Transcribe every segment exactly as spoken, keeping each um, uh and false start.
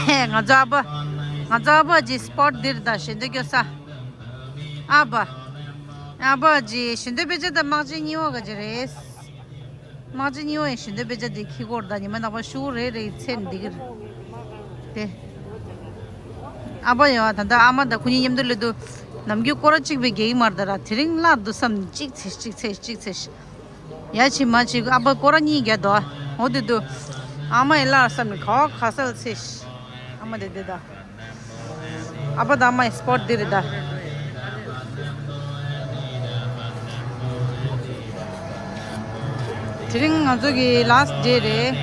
ཧེ། ང་ཚོ་ཨ་ཕ། ང་ཚོ་ཨ་ཕ་ཅི་སྤོཊ་འདིར་ད་ཞེ་འདོད་སྐྱོ་ས། ཨ་ཕ། ཨ་ཕ་ཅི་ཞེ་འདོད་དཔེ་ཆ་ད་དམག་ཆེན་གཉིས་པ་ག་ཅི་རེད། དམག་ཆེན་གཉིས་པ་ཡི་ཞེ་འདོད་དཔེ་ཆ་དེ་ཁྱི་སྐོར་ད་ཉི་མ་ནག་པ་ཤུ་རེ་རེ་ཡི་ཚེ་འདི་གིར། དེ། ཨ་ཕ་ཡོད་ད་ལྟ་ཨ་མ་ད་ཁོ་གཉིས་མཉམ་དུ་སླེབས་དུས། ནམ་རྒྱུན་སྐོར་ར་གཅིག་པའི་རྒྱག་གི་མ་རེད་ད་ར། དེ་རིང་སླར་འདུག་བསམ་ནས་གཅིག་ཚེ་གཅིག་ཚེ་གཅིག་ཚེ། ཡ་ཆི་མ་ཆི་ཨ་ཕ་སྐོར་ར་གཉིས་རྒྱག་འདུག་འོ་དེ་དུས། ཨ་མ་ཡི་སླར་བསམ་ནས་ག་བ་ག་སལ་ཚེ། ཨ་མ་དེ་དེ་ད། ཨ་ཕ་དང་ཨ་མ་ཡི་སྤོཊ་འདི་རེད་ད། དེ་རིང་ང་ཚོ་གི་ལཱ་སི་ཊི་ཌེ་རེད།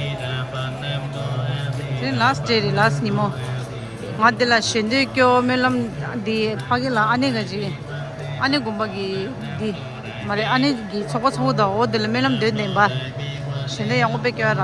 དེ་རིང་ལཱ་སི་ཊི་ཌེ་རེད། ལཱ་སི་ཊི་ཉིན་མོ། ང་འདི་ལ་ཞེ་འདོད་སྐྱོ་སྨོན་ལམ་འདི་ཕ་གི་ལ་ཨ་ནེ་ག་ཅིག་ཨ་ནེ་དགོན་པ་གི་འདི་མ་རེད། ཨ་ནེ་གི་ཚོགས་པ་ཚོགས་དང་འོ་འདི་ལ་སྨོན་ལམ་འདོན་བསྡད་པ། ཞེ་འདོད་ཡག་པོ་དཔེ་སྐྱོ་ར།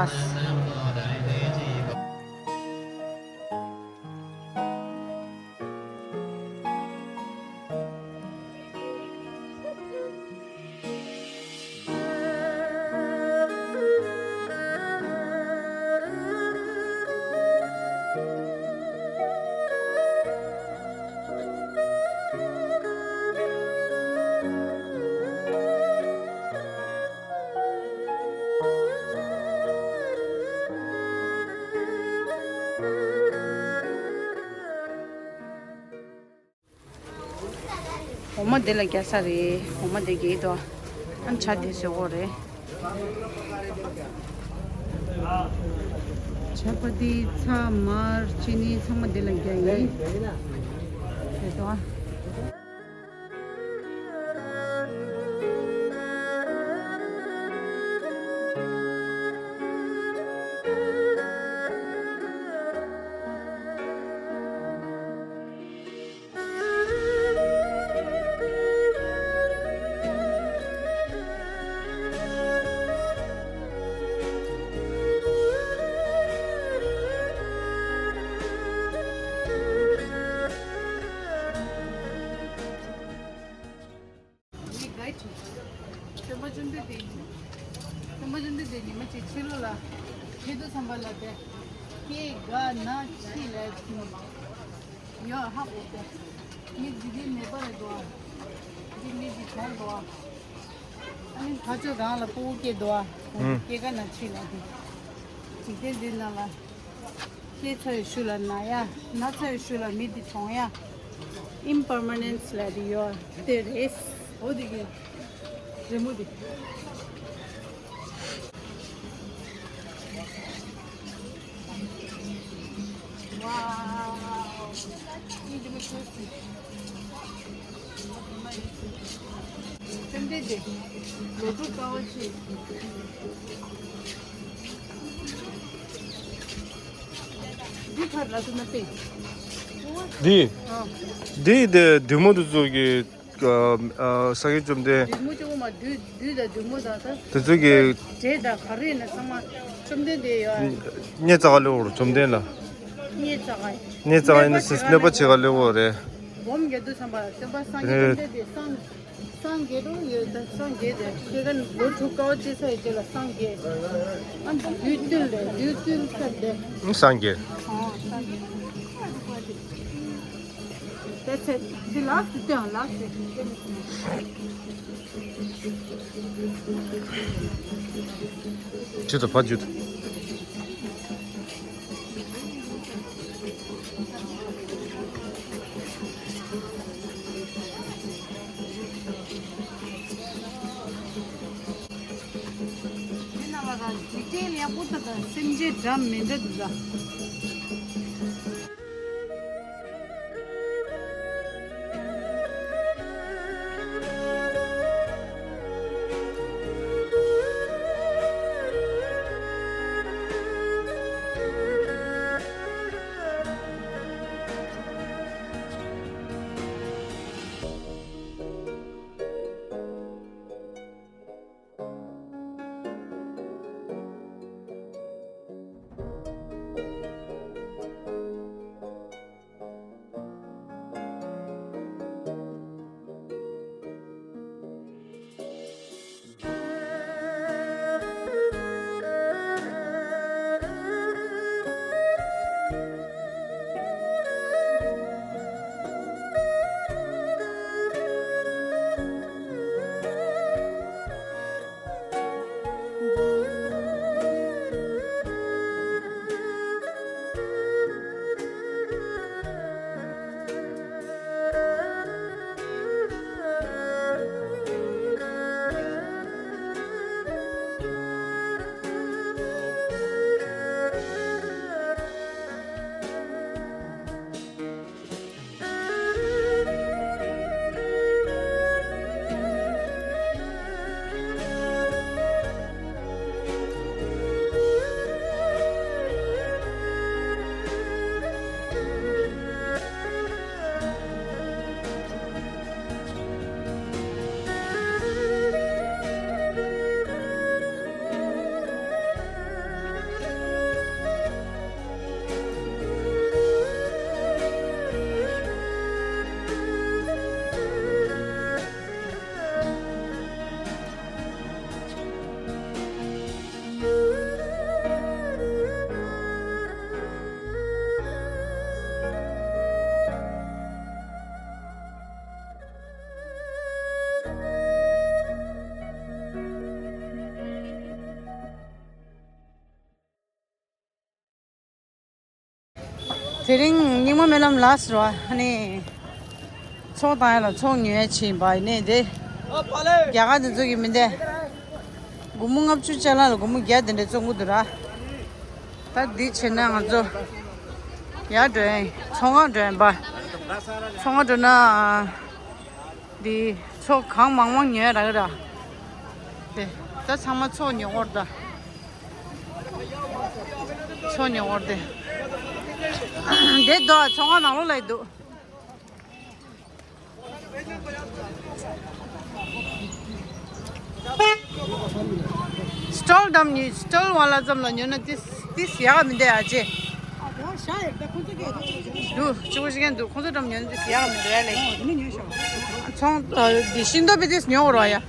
འོ་མ་དེ་ལ་རྒྱག་ས་རེད། འོ་མ་དེ་རྒྱག་དོ། ཨ་ནི་ཇ་དེ་བཟོ་དགོས་རེད། ཇ་པ་ཏི་ཚྭ་མར་ཅི་ནི་ཚང་མ་དེ་ལ་རྒྱག་ཡིན། རེད་དོ། སྟོན་པ་བཅོམ་ལྡན་འདས། སྟོན་པ་བཅོམ་ལྡན་འདས་ཉི་མ་གཅིག་ཕྱི་ལོགས་ལ་ཕེབས་དུས་ཙམ་པ་ལ་དེ་སྐྱེ་རྒ་ན་འཆི་ལས་ཡོད་ཧ་གོ་སྟེ། མི་འདི་འདི་མེད་པ་རེད་དོ། འདི་མི་འདི་གྲོངས་དོ། ཨ་ནི་ཕར་ཕྱོགས་རང་ལ་ཕྲུ་གུ་སྐྱེ་དོ། ཨ་ཧུམ། སྐྱེ་རྒ་ན་འཆི་ལས་དེ། འཇིག་རྟེན་འདི་ནང་ལ། སྐྱེས་ཚར་བའི་ཤུལ་ལ་ན་ཡ། ན་ཚར་བའི་ཤུལ་ལ་མི་འདི་གྲོངས་ཡ། ཨིམ་པར་མ་ནེན་སི་ལབ་དེ་ཡོད་དེ་རེད། འོ་དེ་གི་རི་མོ་དེ། ཝའོ། ཨིན་དེ་མོ་ཆོས་སི། བཅོམ་ལྡན་འདས། ལོ་དྲུག་དཀའ་བ་སྤྱད། འདི་ག་རེ་ལབ་ཐུབ་ན་དཔེ། འདི། ཨ། འདི་དེ་བདུད་མོ་དེ་ཚོ་གི། ཨ། ཨ། སངས་རྒྱས་བཅོམ་ལྡན། བདུད་མོ་གཅིག་པོ་མ། བདུད་བདུད་དང་བདུད་མོ་དང་ད། དེ་ཚོ་གི། འདྲེ་དང་ག་རེ་ཡིན་ན་ཚང་མ་བཅོམ་ལྡན་འདས་ཡོད། སྙེ་ཙག་ལེ་འོར་བཅོམ་ལྡན་ལ། སྙེ་ཙག་སྙེ་ཙག་ཡིན་ན་སིས་གནོད་པ་བྱེད་ག་ལེ་འོ་རེད། སྦོམ་རྒྱ་མཚོ་ཚང་པ་སྟོན་པ་སངས་རྒྱས་བཅོམ་ལྡན་འདས་སངས། སངས་རྒྱས་འགྲོ་ཡོད་ད། སངས་རྒྱས་ཏེ་ཁྱེད་ཀ་ལོ་དྲུག་དཀའ་བ་སྤྱད་ཚར་ཡི་རྗེས་ལ་སངས་རྒྱས། ཨ་ནི་བདུད་བཏུལ་ལས་བདུད་བཏུལ་ཚར་ཏེ། སངས་རྒྱས། ཨོ་སངས་རྒྱས། That's it. The last, the last. ཇི་ལྟར་ཕ་ཇུ། འདི་ནང་ལ་ར་འཇིག་རྟེན་ལ་ཡག་པོ་ད་ད་སེམས་ཅན་འདྲ་མི་འདྲ་འདུག་ད། དེ་རིང་རྙིང་མ་སྨོན་ལམ་ལ་ཟེར་བ་ཨ་ནི། ཚོགས་བཏང་ཡ་ལ་ཚོགས་ཉོ་ཡ་ཕྱིན་པ་ཡིན་ནའི་དེ། རྒྱ་གར་དེ་ཚོ་གི་མི་འདས། སྒོར་མོ་ལྔ་བཅུ་ཅ་ལག་ལ་སྒོར་མོ་བརྒྱ་དེ་འདྲ་བཙོང་གི་འདུག་ར། ད་འདི་བྱས་ན་ང་ཚོ་ཡར་འགྲོ་ཡ་ཡིན། ཚོང་ཁང་འགྲོ་ཡ་ཡིན་པ། ཚོང་ཁང་འགྲོ་ན། འདི་ཚོགས་གང་མང་མང་ཉོས་རག་ར། དེ་ད་ཚང་མ་ཚོགས་ཉོ་འོར་ད། ཚོགས་ཉོ་འོར་དེ། དེ་དོ་ཚོང་ཁང་ནང་ལོགས་ལ་ཡི་འདུག་སི་ཊོལ་འགྲམ་ཉོས། སི་ཊོལ་བ་ལ་ཙམ་ལ་ཉོས་ན་ཏིས་ཏིས་ཡག་མི་འདུག་ཨ་ཅེ། འདུག་ཅི་གོ་ཞིག་གན་འདུག་ཁོང་ཚོ་འགྲམ་ཉོས་ན་ཏིས་ཡག་མི་འདུག་ཡ་ལེ། ཚོང་འདི་ཤིང་ཏོག་པི་ཏིས་ཉོ་རོགས་ཡ།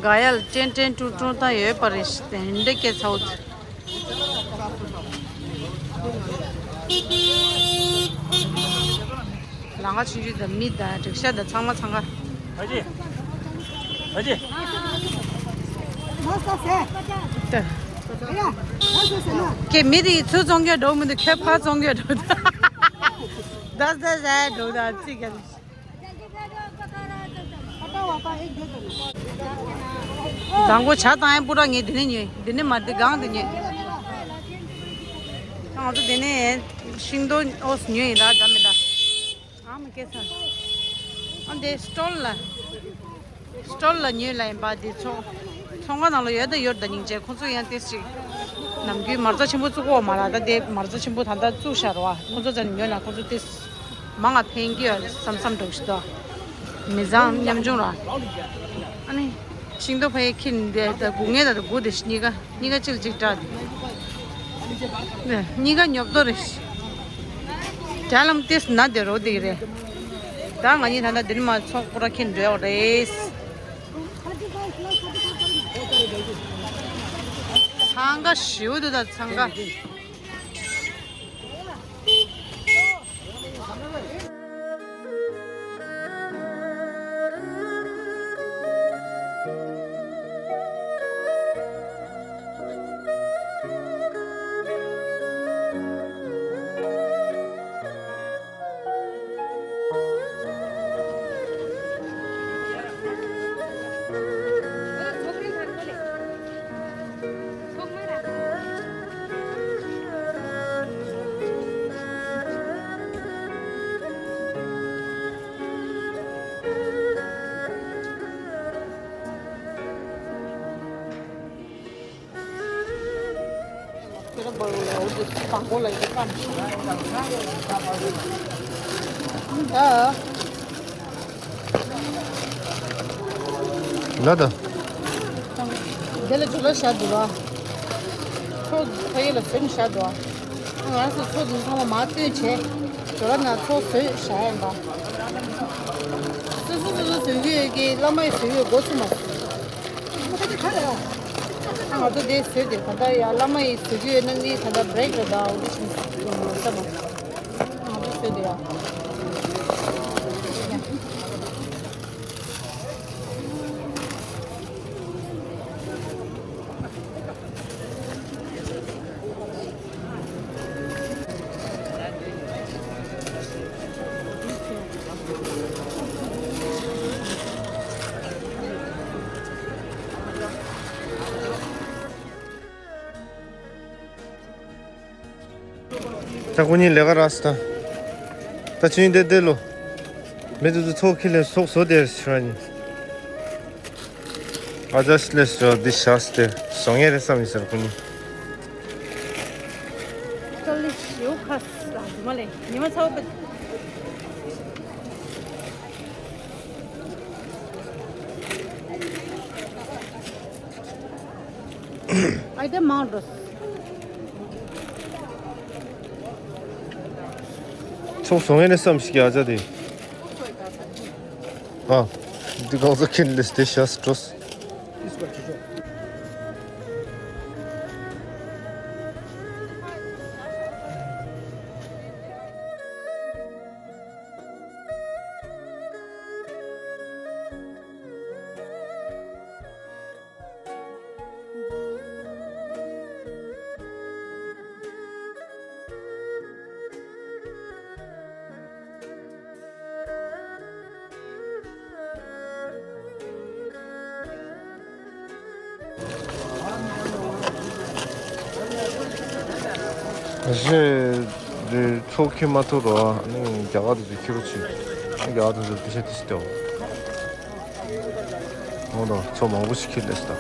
ག་ཡལ་ཀྲེན་ཀྲེན་ཀྲུང་ཀྲུང་བཏང་ཡོད་པ་རེད། དེ་འདྲ་སྐད་ཚ་བོ། ལང་ཀ་ཆུང་ཆུང་དང་མི་དང་རིག་ཤ་དང་ཚང་མ་འཚང་ཁ། ཨ་ཅེ། ཨ་ཅེ། ཀྱེ་མི་དེ་ཚུར་བཙོང་རྒྱུ་འགྲོ་མི་འདུག་ཁྱོད་ཕར་བཙོང་རྒྱུ་འགྲོ། ད་ད་ཟ་འགྲོ་ད་ཅི་ག་དང་པོ་ཇ་བཏང་ཡས་སྤུ་ར་ངས་འདི་ནས་ཉོས། འདི་ནས་མ་འདི་སྒང་འདི་ཉོས། ང་ཚོ་འདི་ནས་ཤིང་ཏོག་ཨོ་ཉོས་ཡིན་ད་འདྲ་མི་འདྲ། ཨ་མ་སྐད་ཚ། ཨ་འདི་སི་ཊོལ་ལ། སི་ཊོལ་ལ་ཉོས་ལ་ཡིན་པ་འདི་ཚོང་། ཚོང་ཁང་ནང་ལ་ཡོད་ད་ཡོད་ད་སྙིང་རྗེ། ཁོང་ཚོ་ཡང་ཏིས་ཅིག་ནམ་རྒྱུན་མ་རྩ་ཆེན་པོ་བཙུགས་འོ་མ་ལ་ད་དེ་མ་རྩ་ཆེན་པོ་ད་ལྟ་བཙུགས་བཞག་རོ། ཁོང་ཚོ་ཙམ་ཉོས་ན་ཁོང་ཚོ་ཏིས། མང་ང་ཕན་གྱི་ཡོད་བསམ་བསམ་འགྲོ་ཞིག་དོ། མི་བཟང་ཉམ་ཆུང་ར། ཨ་ནི། ཤིང་ཏོག་ཕ་ཡི་ཁྱི་འདི་ད་སྒུག་ངེས་ད་ད་སྒུག་དེ་གཉིས་ཀ་གཉིས་ཀ་ཅིག་ལ་ཅིག་འདྲ་དེ། གཉིས་ཀ་ཉོབ་ཏོ་རེད། དྲ་ལམ་ཏིས་ན་དེ་རོ་དེ་རེད། ད་ང་གཉིས་ད་ད་འདི་ནས་མ་ཚོགས་པོ་ར་ཁྱི་འདྲ་ཡོད་རེད། འཚང་ཁ་ཞིའུ་དུ་ད་འཚང་ཁ། ལ་དང་། དེ་ལ་ཇོ་ལ་བཞག་འདུག་བ། ཚོ་ཕ་ཡུལ་ལ་ཟོན་བཞག་འདུག་བ། ང་ཚོ་ཚོ་འདི་ཚང་མ་མ་བཏོན་བྱས། ཇོ་ལ་ན་ཚོ་ཟོས་བཞག་ཡིན་པ། སོ་སོ་སོ་སོ་ཟོས་ཀྱི་ཡོད་ཀྱི་བླ་མ་ཡི་ཟོས་ཀྱི་ཡོད་འགོ་ཚུགས་མ་སོང་། ང་ཚོ་དེ་ཟོས་དེ་ད་ལྟ་ཡ་བླ་མ་ཡི་ཟོས་ཀྱི་ཡོད་ན་ནི་ད་ལྟ་བྷི་རེག་རེད་ད་འོ་དེ་བཞིན་ཟ་མ། ང་ཚོ་ཟོས་དེ་ཡ། ད་ཁོ་གཉིས་ལས་ཀ་རག་སོང་། ད་ད་ཆུ་ཡིན་བསྡད་བསྡད་ལོ། མེ་ཏོག་ཏུ་ཚོགས་ཁྱི་ལས་ཚོགས་བཟོ་བསྡད་ཤག་ནི། ཨ་ཅག་ལས་བཟོ་འདི་བཞག་སྟེ་བཟོ་ངེས་རེད་བསམ་ཡིན་ཟེར་ཁོ་གཉིས། ཀ་ལི་ཞེའུ་ཁ་ས་མ་ལེ་ཉི་མ་ཚ་བོ་པ། ཨའི་ཏེ་མང་འགྲོ། ཚོགས་བཟོ་ངེས་ནས་བསམ་ཞིག་གི་ཨ་ཅག་དེ། ཨ། འདི་གང་ཟག་ཁྱེར་ལས་དེ་ཤ་སྤྲོ། གཞས་འདི་ཚོ་ཁྱེར་མ་ཐུབ་རོགས། ཨ་ནི་རྒྱ་གར་དུ་ཁྱེར་རོགས་བྱེད། རྒྱ་གར་དུ་དེ་ཤ་དེ་ཤ་སྟེའོ། འོ་ད་ཚོ་མང་པོ་ཞིག་ཁྱེར་ལས་ཤི་ད།